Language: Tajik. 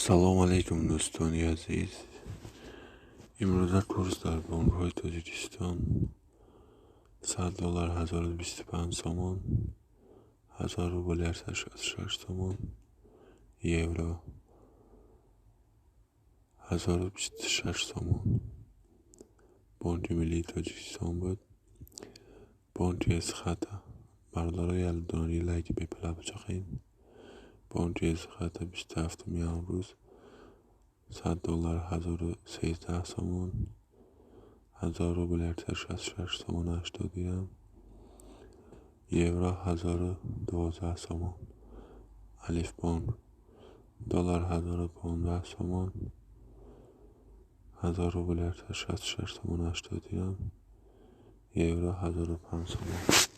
Салом алейкум, дӯстони азиз. Имрӯза курс дар бонкҳои Тоҷикистон: 100 доллар 1025 сомон, 1000 рубл 166 сомон, евро 1026 сомон. Бонки Миллии Тоҷикистон буд. Бонки Эсхата, бародарои ялдонӣ, лайки бепула бичақед. Бонки Эсхата 27-уми август: 100 доллар 1013 сомон, 1000 рубл 166 сомон 80 дирам, евро 1012 сомон. Алифбонк: доллар 1015 сомон, 1000 рубл 166 сомон 80 дирам, евро 1005 сомон.